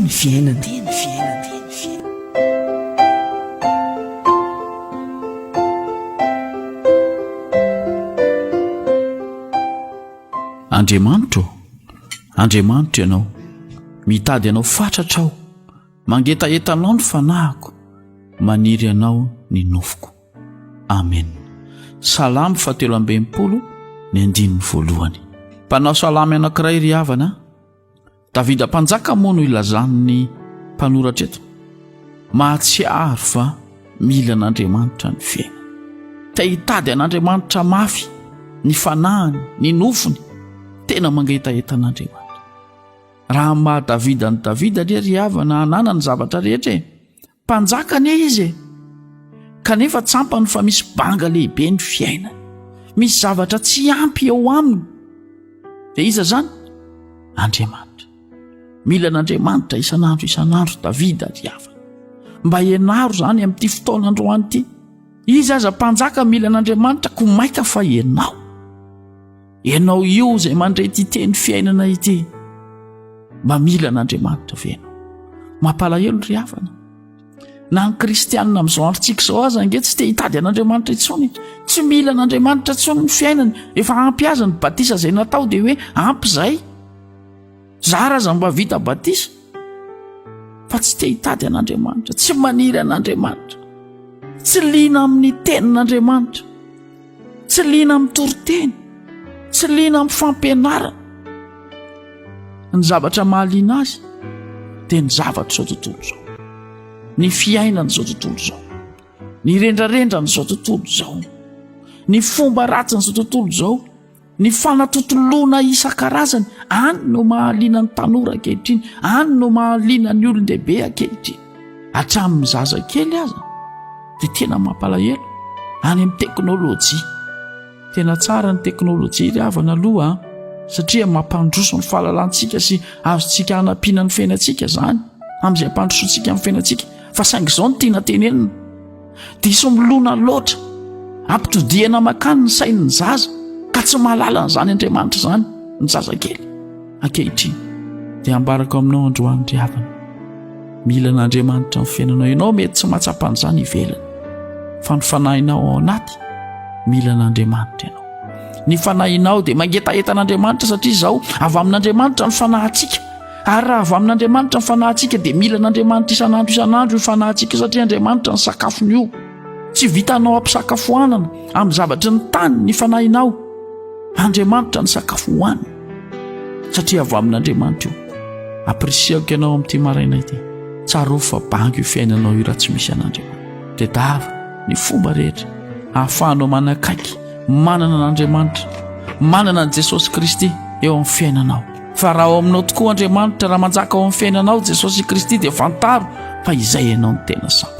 Teny fiainana. Teny fiainana. Teny fiainana. Andriamanitro, Andriamanitro ianao, mitady anao fatratra aho, mangetaheta anao ny fanahiko, maniry anao ny nofoko. Amen. Salamo fahatelo amby enimpolo ny andininy voalohany. Mpanao salamo anankiray ry havana, Davida mpanjaka moa no ilazan'ny mpanoratra eto. Mahatsiaro fa mila an'Andriamanitra ny fiainana. Te hitady an'Andriamanitra mafy ny fanahiny, ny nofony. Tena mangetaheta an'Andriamanitra. Raha maha Davida an'i Davida anie ry havana ananany zavatra rehetra e. Mpanjaka anie izy e! Kanefa tsampany fa misy banga lehibe ny fiainany. Misy zavatra tsy ampy eo aminy. Dia iza izany? Andriamanitra. Mila an'Andriamanitra isan'andro isan'andro Davida ry havana. Mba ianaro izany amin'ity fotoana androany ity. Izy aza mpanjaka mila an'Andriamanitra ko maika fa ianao. Ianao io izay mandre ity teny fiainana ity. Mba mila an'Andriamanitra ve ianao? Mampalahelo ry havana. Na ny kristianina amin'izao androntsika izao aza ange tsy te hitady an'Andriamanitra intsony. Tsy mila an'Andriamanitra intsony ny fiainany. Efa ampy azy ny batisa izay natao dia hoe ampy izay. Zara aza mba vita batisa fa tsy te hitady an'Andriamanitra, tsy maniry an'Andriamanitra, tsy liana amin'ny tenin'Andriamanitra. Tsy liana amin'ny toriteny, tsy liana amin'ny fampianarana. Ny zavatra mahaliana azy dia ny zavatra izao tontolo izao, ny fiainana izao tontolo izao, ny rendrarendran'izao tontolo izao, ny fomba ratsin'izao tontolo izao. Ny fanatontoloana isan-karazany, any no mahaliana ny tanora ankehitriny, any no mahaliana ny olon-dehibe ankehitriny. Hatramin'ny zazakely aza dia tena mampalahelo any amin'ny teknolojia. Tena tsara ny teknolojia ry havana aloha a, satria mampandroso ny fahalalantsika sy azontsika hanampiana ny fiainantsika izany, amin'izay ampandrosoantsika ny fiainantsika. Fa saingy izao no tiana tenenina. Diso milona loatra. Ampitodihana makany ny sain'ny zaza ka tsy mahalala an'izany Andriamanitra izany ny zazakely ankehitriny. Dia ambarako aminao androany ry havana. Mila an'Andriamanitra ny fiainanao. Ianao mety tsy mahatsapa an'izany ivelany. Fa ny fanahinao ao anaty mila an'Andriamanitra ianao. Ny fanahinao dia mangetaheta an'Andriamanitra satria izao avy amin'Andriamanitra ny fanahintsika. Ary raha avy amin'Andriamanitra ny fanahintsika dia mila an'Andriamanitra isan'andro isan'andro io fanahintsika io satria Andriamanitra ny sakafony io. Tsy vitanao ampisakafoanana amin'ny zavatry ny tany ny fanahinao. Andriamanitra ny sakafo hohaniny satria avy amin'Andriamanitra io. Ampirisihako ianao amin'ity maraina ity. Tsarovy fa banga io fiainanao io raha tsy misy an'Andriamanitra. Tedava ny fomba rehetra ahafahanao manakaiky manana an'Andriamanitra, manana an'i Jesosy Kristy eo amin'ny fiainanao. Fa raha ao aminao tokoa Andriamanitra, raha manjaka ao amin'ny fiainanao Jesosy Kristy dia fantaro fa izay ianao no tena sambatra.